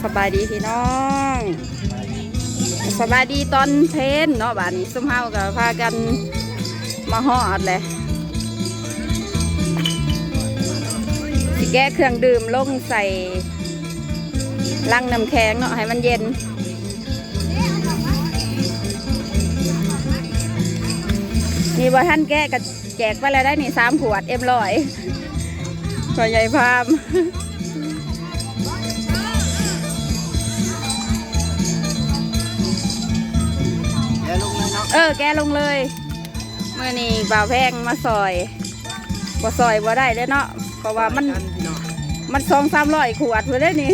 ສະບາຍດີພີ່ນ້ອງ ສະບາຍດີຕອນເພນເນາະ. ບາດນີ້ຊຸມເຮົາກໍພາກັນມາຮອດແຫຼະ ຊິແກະເຄື່ອງດື່ມລົງໃສ່ລັງນ້ຳແຂງເນາະ ໃຫ້ມັນເຢັນ. ນີ້ບໍ່ທັນແກະກໍ ແຈກໄປແລ້ວໄດ໋ນີ້ ສາມຂວດ ເອັມຮ້ອຍ ພໍ່ໃຫຍ່ພາມ. ແກະລົງເລີຍເນາະ ເອີ ແກະລົງເລີຍ. ມື້ນີ້ບ່າວແພງມາຊ່ອຍ ບໍ່ຊ່ອຍບໍ່ໄດ້ເດ້ເນາະ ເພາະວ່າມັນ ມັນສອງສາມຮ້ອຍຂວດພຸ້ນເດ້ນີ້.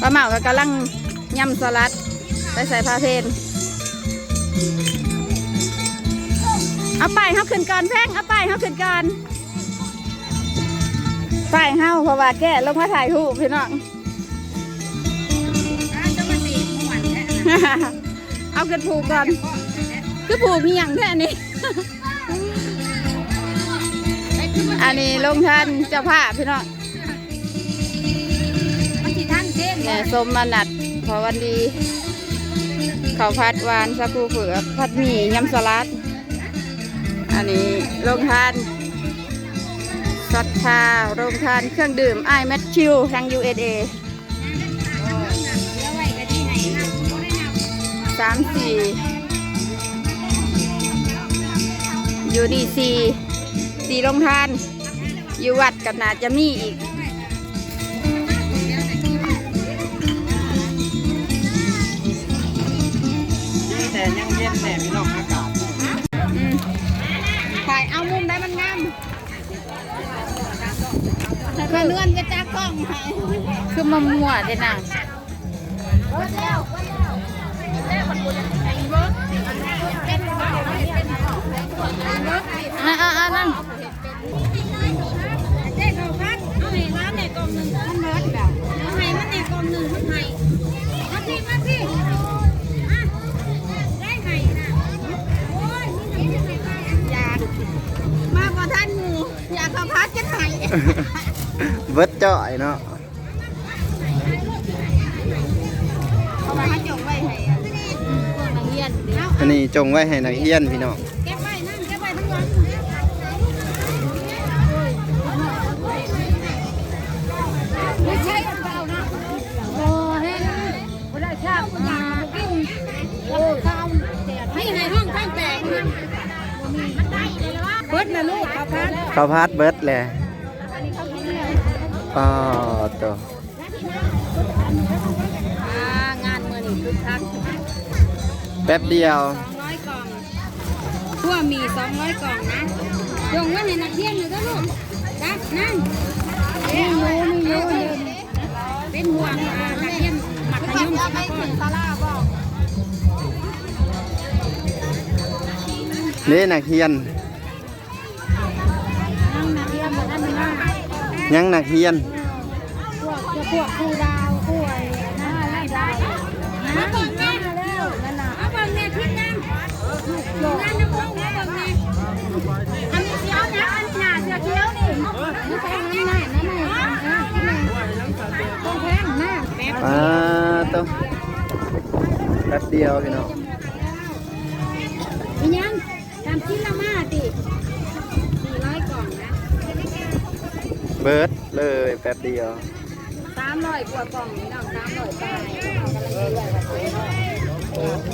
ປ້າເໝ້າກໍກຳລັງຍຳສະຫຼັດ ໄປໃສ່ພາເພນ. ເອົາປ້າຍເຮົາຂຶ້ນກ່ອນແພງ ເອົາປ້າຍເຮົາຂຶ້ນກ່ອນ ປ້າຍເຮົາ ເພາະວ່າແກະລົງມາຖ່າຍຮູບພີ່ນ້ອງ. ເອົາຂຶ້ນຜູກກ່ອນ ຄືຜູກອີ່ຫຍັງແທ້ນີ້. ອັນນີ້ໂຮງທານເຈົ້າພາບພີ່ນ້ອງ ແມ່ສົມມະນັດ ພໍ່ວັນດີ ເຂົ້າຜັດຫວານ ສາຄູເຜືອກ ຜັດໝີ່ ຍຳສະຫຼັດ. ອັນນີ້ໂຮງທານສັດທາ ໂຮງທານເຄື່ອງດື່ມອ້າຍແມັດທິວ ທາງ ຢູເອສເອ. ສາມ ສີ່ ຢູ່ນີ້ ສີ່ ສີ່ໂຮງທານ ຢູ່ວັດກໍໜ້າຈະມີອີກ. ມີແຕ່ຍັງເຢັນແດ່ພີ່ນ້ອງ ອາກາດ ອືມ ຖ່າຍເອົາມຸມໃດມັນງາມ. ສະເທືອນກະຈັກກ້ອງໃຫ້ ຄືມາມົວແທ້ນາງ. ເອົາໆໆ ນັ້ນ ເອົາໃຫ້ເຂົາພັດ ເອົາໃຫ້ຮ້ານແດ່ກ່ອງໜຶ່ງ ມັນເບິດແລ້ວ ເອົາໃຫ້ມັນແດ່ກ່ອງໜຶ່ງ ມັນໃຫ້ ມາຊິ ມາຊິ ມາ ໄດ້ໃຫ້ນະ ໂອ້ຍ ຢາກ ມາບໍ່ທັນໝູ່. ຢາກເຂົ້າຜັດຈັກໄໝ ເບິດຈ້ອຍເນາະ ເອົາມາຈົງໄວ້ໃຫ້ ອືມ ພວກນັກຮຽນເດ້ ອັນນີ້ຈົງໄວ້ໃຫ້ນັກຮຽນພີ່ນ້ອງ ເກັບໄວ້ນຳ ເກັບໄວ້ທັງວັນ ບໍ່ໃຊ່ເອົານະ ບໍ່ເຫັນ ບໍ່ໄດ້ຊາບ ກິນ ໂອ້ ຊາວແປດ ນີ້ໃຫ້ຫ້ອງທາງແຕກ ເບິດແລ້ວລູກ ເຂົ້າຜັດ ເຂົ້າຜັດເບິດແລ້ວ ປາໂຕ ອ່າ ງານມື້ນີ້ຄຶກຄັກ ແປັບດຽວ ສອງຮ້ອຍກ່ອງ ພວກມີສອງຮ້ອຍກ່ອງນະ ຈົ່ງໄວ້ໃຫ້ນັກຮຽນຢູ່ເດີລູກ ຈັບນຳ ມີຢູ່ ມີຢູ່ ເປັນຫ່ວງ ອ່າ ນັກຮຽນມັດທະຍົມ ເດ້ນັກຮຽນ ຍັງນັກຮຽນບໍ່ທັນມາ ຍັງນັກຮຽນ ພວກ ພວກຄູດາວ ຄູໄອ້ນັ້ນ ມາເບິ່ງແດ່ ມາແລ້ວ ນັ້ນນະ ມາເບິ່ງແດ່ ທີມງານ ທີມງານນຳລົງ ມາເບິ່ງແດ່ ອັນນີ້ຊິເອົາຫຍັງ ອັນນີ້ໜ້າເສື້ອຂຽວນີ້ ມາໃສ່ຫັ້ນໜ້າ ນັ້ນນະ ເອີ ເອີ ເອີ ຕ້ອງແພງນະ ປາໂຕ ແປັບດຽວພີ່ນ້ອງ ອີຫຍັງ? ສາມສິບລະມາຕິ ສີ່ຮ້ອຍກ່ອງນະ ເບິດເລີຍແປັບດຽວ ສາມຮ້ອຍກວ່າກ່ອງພີ່ນ້ອງ ສາມຮ້ອຍປາຍ ເຮົາກຳລັງເລື້ອຍໆ ມາເສຍເນາະ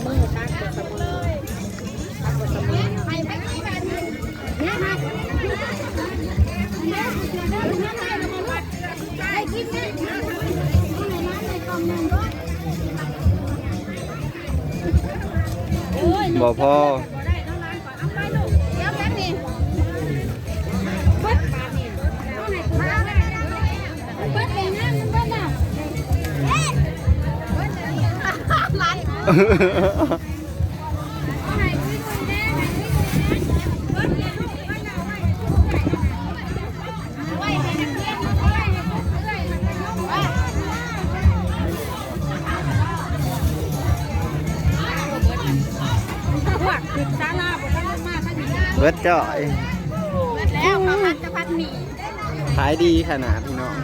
ມື້ຕັກກໍສະເໝີ ຕັກກໍສະເໝີ ໃຫ້ໄປກິນກັນ ເນຍ ໃຫ້ກິນເນຍ ໃຫ້ກິນເນຍ ໃຫ້ມາໃນກ່ອງໜຶ່ງ ບໍ່ພໍ ເບິດຈ້ອຍ ເບິດແລ້ວ ເຂົ້າຜັດກັບຜັດໝີ່ ຂາຍດີຂະໜາດພີ່ນ້ອງ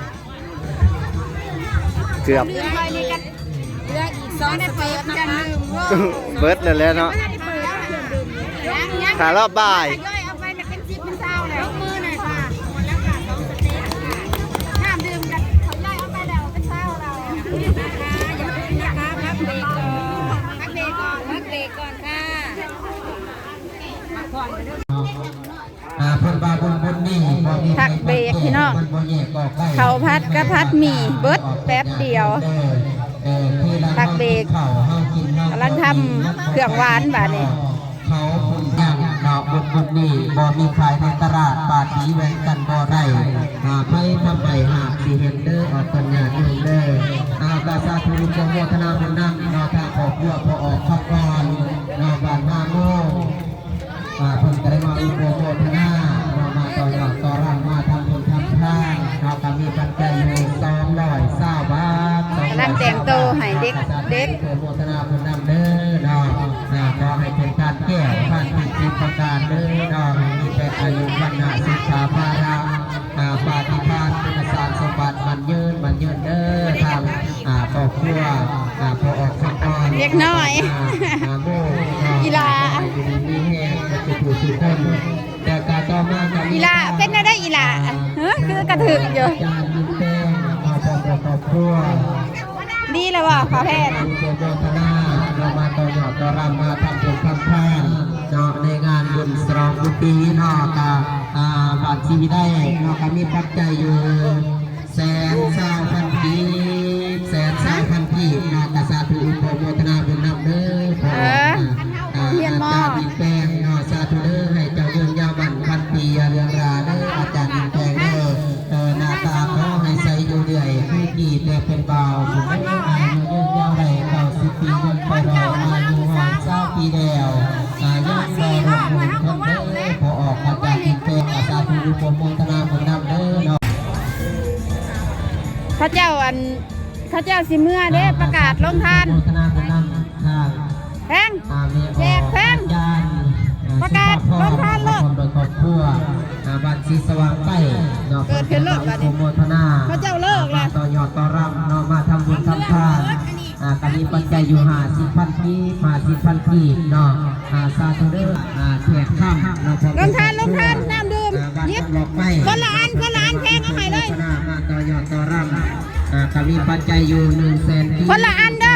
ເກືອບ ເຫຼືອອີກສອງສະເຕັບນະຄະ ເບິດແລ້ວແຫຼະເນາະ ຖ້າຮອບບ່າຍ ເປັນສິບເປັນຊາວແລ້ວ ຍົກມືໜ່ອຍຄ່ະ ໝົດແລ້ວຄ່ະ ສອງສະເຕັບ ນ້ຳດື່ມກັນ ເຂົາຍ່ອຍເອົາໄປແລ້ວ ເປັນຊາວແລ້ວ ພັກເບຣກກ່ອນ ພັກເບຣກກ່ອນ ພັກເບຣກກ່ອນຄ່ະ ອ່າ ເພິ່ນວ່າບຸນບຸນນີ້ບໍ່ມີ ພັກເບຣກພີ່ນ້ອງ ມັນບໍ່ແຍກອອກໄດ້ ເຂົ້າຜັດກັບຜັດໝີ່ເບິດແປັບດຽວ ເອີ ເອີ ຄືລະ ພັກເບຣກ ເຮົາກິນເຂົ້າ ເຮົາກິນ ກຳລັງທຳເຄື່ອງຫວານບາດນີ້ ເຂົາປຸ້ນຍ່າງເນາະ ບຸນບຸນນີ້ບໍ່ມີຂາຍໃນຕະຫຼາດ ປາຕີແວ່ງກັນບໍ່ໄດ້ ອ່າ ໃຜທຳໃບຫາກຊິເຫັນເດີ ອອກຕົນຍາດໂຍມເດີ ອ່າ ກະສາທຸອະນຸໂມທະນາບຸນນຳເນາະ ທາງຄອບຄົວພໍ່ອອກຄຳອ່ອນເນາະ ບ້ານນາໂມ ອ່າ ເພິ່ນກະໄດ້ມາອະນຸໂມທະນາເນາະ ມາຕໍ່ຍອດຕໍ່ຣຳ ມາທຳບຸນທຳທານເນາະ ກະມີປັດໄຈຢູ່ສອງຮ້ອຍຊາວບາດ ກຳລັງແຕ່ງໂຕໃຫ້ເດັກ ເດັກ ອະນຸໂມທະນາບຸນນຳເດີເນາະ ອ່າ ຂໍໃຫ້ເປັນທານແກ້ວ ທານທິບສິບປະການເດີເນາະ ໃຫ້ມີແຕ່ອາຍຸ ວັນນະ ສຸຂະ ພະລະ ອ່າ ປາຕິພານ ຄຸນນະສານສົມບັດ ໝັ້ນຍືນ ໝັ້ນຍືນເດີ ທາງ ອ່າ ຄອບຄົວ ອ່າ ພໍ່ອອກຄຳອ່ອນ ເດັກນ້ອຍ ອ່າ ໂມ ອີ່ຫຼ້າ ຢູ່ດີມີແຮງ ເບິດສູ່ຜູ້ສູ່ຄົນ ແຕ່ກະຕໍ່ມາກະມີ ອີ່ຫຼ້າ ເປັນແນວໃດອີ່ຫຼ້າ ເອີ ຄືກະຖືກຢູ່ ຈານມີແປ້ງ ອ່າ ຄອບຄົວ ຄອບຄົວ ດີແລ້ວບໍ່ ພໍ່ແພດ ອະນຸໂມທະນາເນາະ ມາຕໍ່ຍອດຕໍ່ຣຳ ມາທຳບຸນທຳທານເນາະ ໃນງານບຸນສະຫຼອງກຸດຕີເນາະ ກະ ອ່າ ບ້ານສີວິໄລເນາະ ກະມີປັດໄຈຢູ່ແສນຊາວພັນກີບ ແສນຊາວພັນກີບເນາະ ກະສາທຸອະນຸໂມທະນາບຸນນຳເດີ ເອີ ອ່າ ອາຈານອິນແປງເນາະ ສາທຸເດີ ໃຫ້ເຈົ້າຍືນຍາວໝັ້ນພັນປີ ເຮືອງລາເດີ ອາຈານອິນແປງເດີ ເອີ ໜ້າຕາຂໍໃຫ້ໃສຢູ່ເລື້ອຍ ຄືກີແຕ່ເປັນບ່າວ ບຸນເດີ ອາຍຸຍືນຍາວໄດ້ເກົ້າສິບປີ ຍັງໄປຮອດອາຍຸຮ້ອຍຊາວປີແລ້ວ ອາ ຍັງບໍ່ລົງບຸນເພິ່ນເດີ ພໍອອກມາຈາກກິນແປງ ອາ ສາທຸ ອະນຸໂມທະນາບຸນນຳເດີເນາະ ເຂົາເຈົ້າ ອັນ ເຂົາເຈົ້າຊິເມືອເດ້ ປະກາດໂຮງທານ ອະນຸໂມທະນາບຸນນຳ ທາງ ແພງ ອ່າ ແມ່ອອກ ແຈກແພງ ອາຈານ ອ່າ ປະກາດ ສິດພາພອນ ໂຮງທານໂລດ ພ້ອມດ້ວຍຄອບຄົວ ອ່າ ບ້ານສີສະຫວ່າງໃຕ້ເນາະ ເກີດຂຶ້ນໂລດບາດນີ້ ເພິ່ນກະໄດ້ມາອະນຸໂມທະນາ ເຂົາເຈົ້າເລີກແລ້ວ ອ່າ ມາຕໍ່ຍອດຕໍ່ຣຳເນາະ ມາທຳບຸນທຳທານ ອ່າ ກະມີປັດໄຈຢູ່ຫ້າສິບພັນກີບ ຫ້າສິບພັນກີບເນາະ ອ່າ ສາທຸເດີ ອ່າ ແຂກຄ້ຳເນາະ ລົງທານ ລົງທານ ນ້ຳດື່ມ ອ່າ ຫຍິບ ຄົນລະອັນ ຄົນລະອັນ ແພງເອົາໃຫ້ເລີຍ ມາຕໍ່ຍອດຕໍ່ຣຳ ອ່າ ກະມີປັດໄຈຢູ່ໜຶ່ງແສນກີບ ຄົນລະອັນເດີ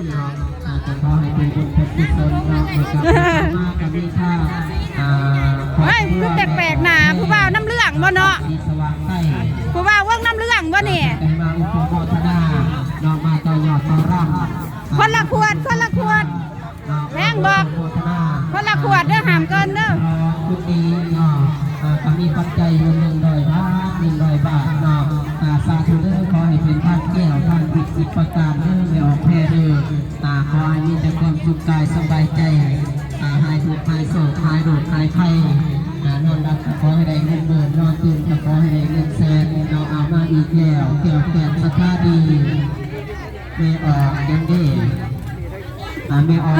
ເນາະ ອ່າ ກະຂໍໃຫ້ເປັນບຸນເປັນກຸສົນເນາະ ເອີ ມາກະມີຄ່າ ອ່າ ເຮີ້ຍ ຄືແປກໆນາ ຜູ້ບ່າວນ້ຳເຫຼືອງບໍ່ເນາະ ສີສະຫວ່າງໃຕ້ ຜູ້ບ່າວເວີ້ງນ້ຳເຫຼືອງບໍ່ນີ້ ມາອະນຸໂມທະນາເນາະ ມາຕໍ່ຍອດຕໍ່ຣຳ ຄົນລະຂວດ ຄົນລະຂວດ ແພງບໍ່ ຄົນລະຂວດເດີ ຫ້າມເກີນເດີ ອ່າ ກະມີປັດໄຈຢູ່ໜຶ່ງຮ້ອຍບາດ ໜຶ່ງຮ້ອຍບາດເນາະ ອ່າ ສາທຸເດີ ຂໍໃຫ້ເປັນທາດແກ້ວ ທາດທິບສິບປະການເດີ ແມ່ອອກແພເດີ ອ່າ ຂໍໃຫ້ມີແຕ່ຄວາມສຸກກາຍສະບາຍໃຈ ອ່າ ຫາຍທຸກຫາຍໂສກ ຫາຍໂລກຫາຍໄພ ອ່າ ນອນຫຼັບກະຂໍໃຫ້ໄດ້ເງິນໝື່ນ ນອນຕື່ນກະຂໍໃຫ້ໄດ້ເງິນແສນເນາະ ເອົາມາອີກແລ້ວ ແກ້ວແກ່ນສັດທາດີ ແມ່ອອກຫຍັງເດ້ ອ່າ ແມ່ອອກ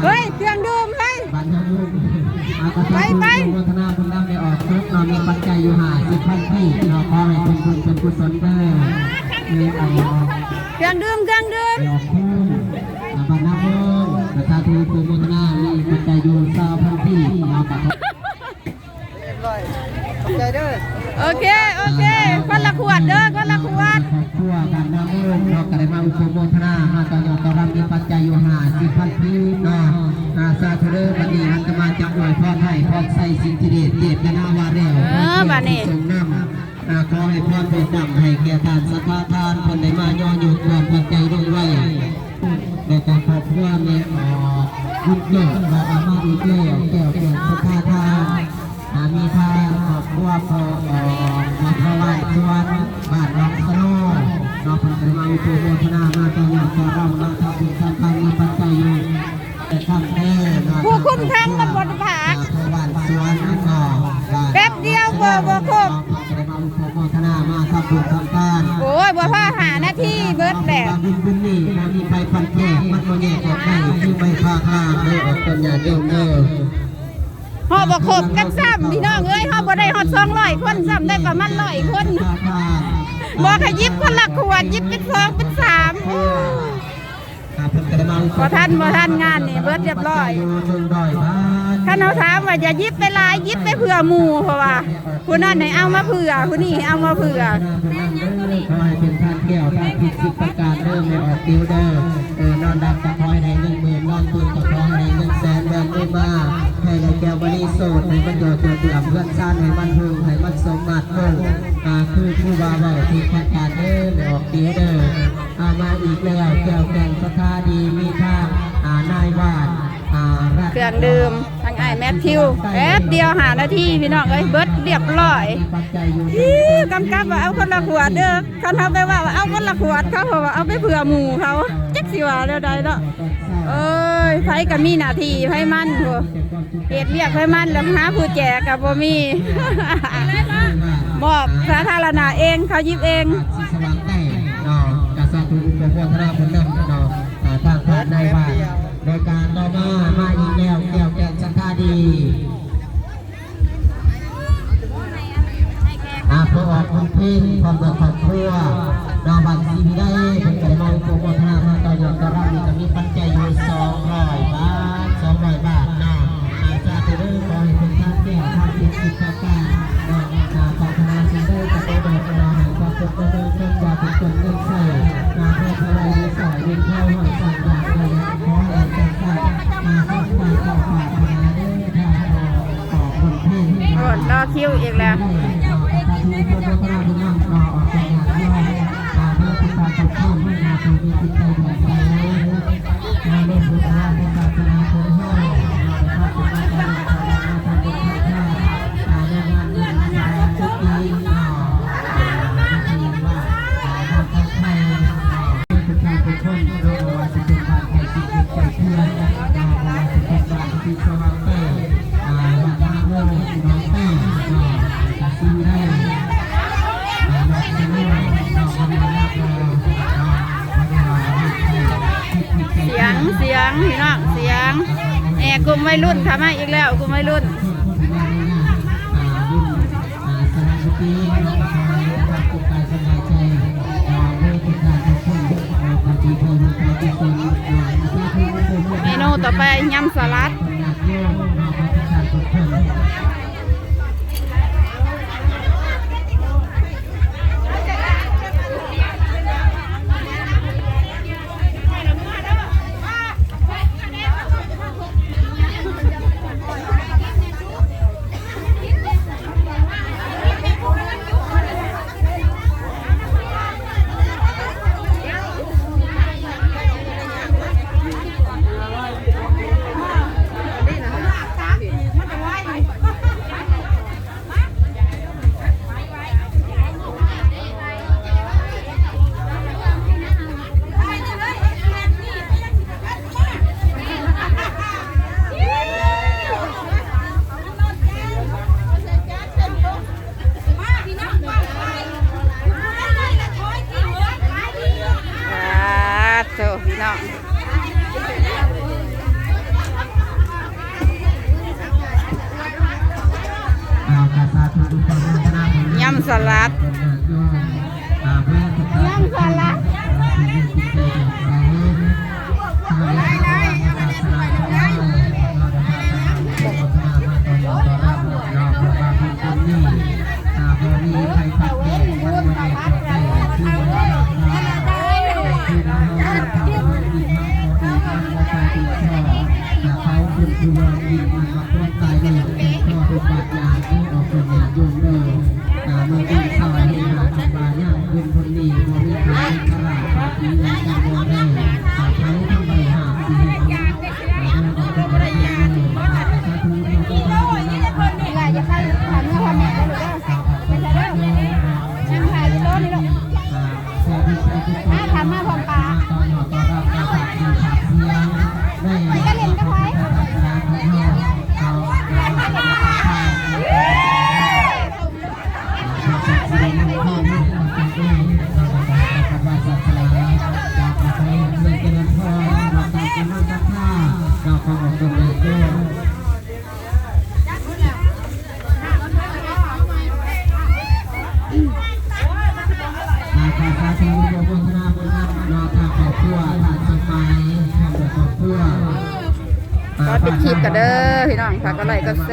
ເຮີ້ຍ ເຄື່ອງດື່ມເຮີ້ຍ ບ້ານເຮົາຢູ່ ອ່າ ໄປໄປ ອະນຸໂມທະນາບຸນນຳແມ່ອອກ ເນາະ ມີປັດໄຈຢູ່ຫ້າສິບພັນກີບເນາະ ຂໍໃຫ້ເປັນບຸນເປັນກຸສົນເດີ ແມ່ອອກ ເຄື່ອງດື່ມ ເຄື່ອງດື່ມ ແມ່ອອກ ອ່າ ບ້ານນາໂມງ ສາທຸ ອະນຸໂມທະນາ ມີປັດໄຈຢູ່ຊາວພັນກີບເນາະ ໂອເຄ ໂອເຄ ຄົນລະຂວດເດີ ຄົນລະຂວດ ຄອບຄົວບ້ານນາໂມງເນາະ ກະໄດ້ມາອະນຸໂມທະນາ ມາຕໍ່ຍອດຕໍ່ຣຳ ມີປັດໄຈຢູ່ຫ້າສິບພັນກີບເນາະ ອ່າ ສາທຸເດີ ບັດນີ້ອາດຕະມາຈະອວຍພອນໃຫ້ ພອນໃສ່ສິ່ງທີ່ເດດ ເຈດຕະນາວ່າແລ້ວ ເອີ ບັດນີ້ ສົ່ງນຳ ອ່າ ຂໍໃຫ້ພອນເພິ່ນນຳໃຫ້ແກ່ທ່ານສັດທາທານ ເພິ່ນໄດ້ມາຍໍຍົກຄວາມພອນໃຈລົງໄວ້ ແລະກະຄອບຄົວແມ່ອອກບຸນເກີດ ມາເອົາມາອີກແລ້ວ ແກ້ວແກ່ນສັດທາທານ ອ່າ ມີທາງຄອບຄົວພໍ່ອອກ ແມ່ພໍ່ວານສວນ ບ້ານໜອງສະໂນ ເນາະ ເພິ່ນກະໄດ້ມາອະນຸໂມທະນາ ມາຕໍ່ຍອດຕໍ່ຣຳ ມາທຳບຸນທຳທານ ມີປັດໄຈຢູ່ ຜູ້ຄຸມທາງລະບົດພາກ ແປັບດຽວບໍ່ ບໍ່ຄົບ ໂອ້ຍ ບໍ່ພໍຫ້ານາທີ ເບິດແລ້ວ ມີໄປພັນແຍກ ມັນບໍ່ແຍກອອກໄດ້ ຄືໄປພາກລາງເດີ ອອກຕົນຍາດໂຍມເດີ. ເຮົາບໍ່ຄົບກັນຊ້ຳ ພີ່ນ້ອງເອີຍ ເຮົາບໍ່ໄດ້ຮອດສອງຮ້ອຍຄົນຊ້ຳ ໄດ້ປະມານຮ້ອຍຄົນ ບອກໃຫ້ຢິບຄົນລະຂວດ ຢິບເປັນສອງເປັນສາມ ໂອ້ ບໍ່ທັນ ບໍ່ທັນ ງານນີ້ເບິດຮຽບຮ້ອຍ ຄັນເຮົາຖາມວ່າຢ່າຢິບໄປຫຼາຍ ຢິບໄປເພື່ອໝູ່ ເພາະວ່າ ຜູ້ນັ້ນໃຫ້ເອົາມາເຜື່ອ ຜູ້ນີ້ໃຫ້ເອົາມາເຜື່ອ ຂໍໃຫ້ເປັນທານແກ້ວທານທິບສິບປະການເດີ ແມ່ອອກຕິວເດີ ເອີ ນອນຫຼັບກໍຂໍໃຫ້ໄດ້ເງິນໝື່ນ ນອນຕື່ນກໍຂໍໃຫ້ໄດ້ເງິນແສນ ແວ່ນມືມາໃຫ້ໄດ້ແກ້ວມະນີໂສດ ໃຫ້ມັນຢອດເຈື່ອມເຮືອນຊານ ໃຫ້ມັນຮຸ່ງ ໃຫ້ມັນສົມມາດຄົງ ອາ ຄືຄູບາເວົ້າທຸກປະການເດີ ແມ່ອອກຕິວເດີ ອາ ມາອີກແລ້ວ ແກ້ວແກ່ນສັດທາດີ ມີທາງ ອາ ນາຍບ້ານ ອາ ເຄື່ອງດື່ມ ທາງອ້າຍແມັດທິວ ແປັບດຽວຫ້ານາທີ ພີ່ນ້ອງເອີຍ ເບິດຮຽບຮ້ອຍ ອີ ກຳກັບວ່າເອົາຄົນລະຂວດເດີ ຄັນເຮົາໄປເວົ້າວ່າເອົາຄົນລະຂວດ ເຂົາເວົ້າວ່າເອົາໄປເພື່ອໝູ່ເຂົາ ຈັກຊິວ່າແນວໃດເນາະ ເອີຍ ໃຜກໍມີໜ້າທີ່ໃຜມັນ ເຮັດວຽກໃຜມັນ ແລ້ວຫາຜູ້ແຈກກໍບໍ່ມີ ມອບສາທາລະນະເອງ ເຂົາຢິບເອງ ເນາະ ກະສາທຸອະນຸໂມທະນາບຸນນຳເນາະ ອາ ທາງທ່ານນາຍບ້ານ ໃນການຕໍ່ມາ ມາອີກແລ້ວ ແກ້ວແກ່ນສັດທາດີ ອາ ພໍ່ອອກບຸນເພັງ ພ້ອມດ້ວຍຄອບຄົວ ນາງບ້ານສີວິໄລ ເພິ່ນກໍໄດ້ມາອະນຸໂມທະນາ ມາຕໍ່ຍອດຕໍ່ຮັບ ນີ້ກໍມີປັດໄຈຢູ່ສອງຮ້ອຍບາດ ສອງຮ້ອຍບາດເນາະ ອາ ສາທຸເດີ ຂໍໃຫ້ເປັນທານແກ້ວ ທານທິບສິບປະການເນາະ ອາ ປາດຖະໜາສິ່ງໃດກໍໄດ້ ເດີນທາງໃຫ້ຄວາມສຸກຄວາມຈະເລີນ ຄວາມຢາກຈົນເງິນໃຊ້ ອາ ເພື່ອຖວາຍໄດ້ຊ່ອຍ ເງິນທອງຮ້ອຍສ້າງຢາກໄດ້ ຂໍໃຫ້ເປັນໄດ້ ອາ ສົມໃຈເຈົ້າປາດຖະໜາເດີ ທາງພໍ່ ໂອ້ ລໍຄິວອີກແລ້ວ ສຽງ ສຽງ ພີ່ນ້ອງ ສຽງ ແນ່ ກຸ່ມໄວລຸ້ນເຂົ້າມາອີກແລ້ວ ກຸ່ມໄວລຸ້ນ. ເມນູຕໍ່ໄປ ຍຳສະຫຼັດ. สาธุพี่น้อง ยำสลัด ยำสลัด เ ປິດຄລິບກັນເດີພີ່ນ້ອງ ຝາກກົດໄລ້ກົດແຊ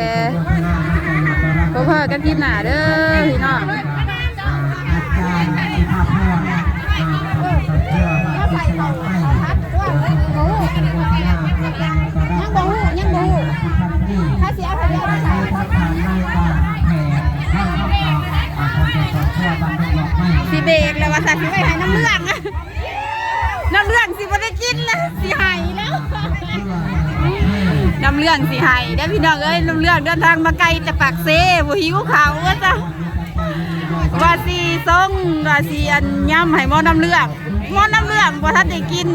ພົບພໍ້ກັນຄລິບໜ້າເດີພີ່ນ້ອງ. ຊິເບກແລ້ວວ່າຊັ້ນ ຊິໄປໃຫ້ນ້ຳເຫຼືອງ ນ້ຳເຫຼືອງຊິບໍ່ໄດ້ກິນແລ້ວ ຊິໄຫ້ແລ້ວ. ນ້ຳເຫຼືອງຊິໄຫ້ເດີພີ່ນ້ອງເອີຍ ນ້ຳເຫຼືອງເດີນທາງມາໄກແຕ່ປາກເຊ ບໍ່ຫິວເຂົ້າວ່າຊະ ວ່າຊິສົ່ງ ວ່າຊິອັນຍຳໃຫ້ໝໍນ້ຳເຫຼືອງ ໝໍນ້ຳເຫຼືອງບໍ່ທັນໄດ້ກິນ.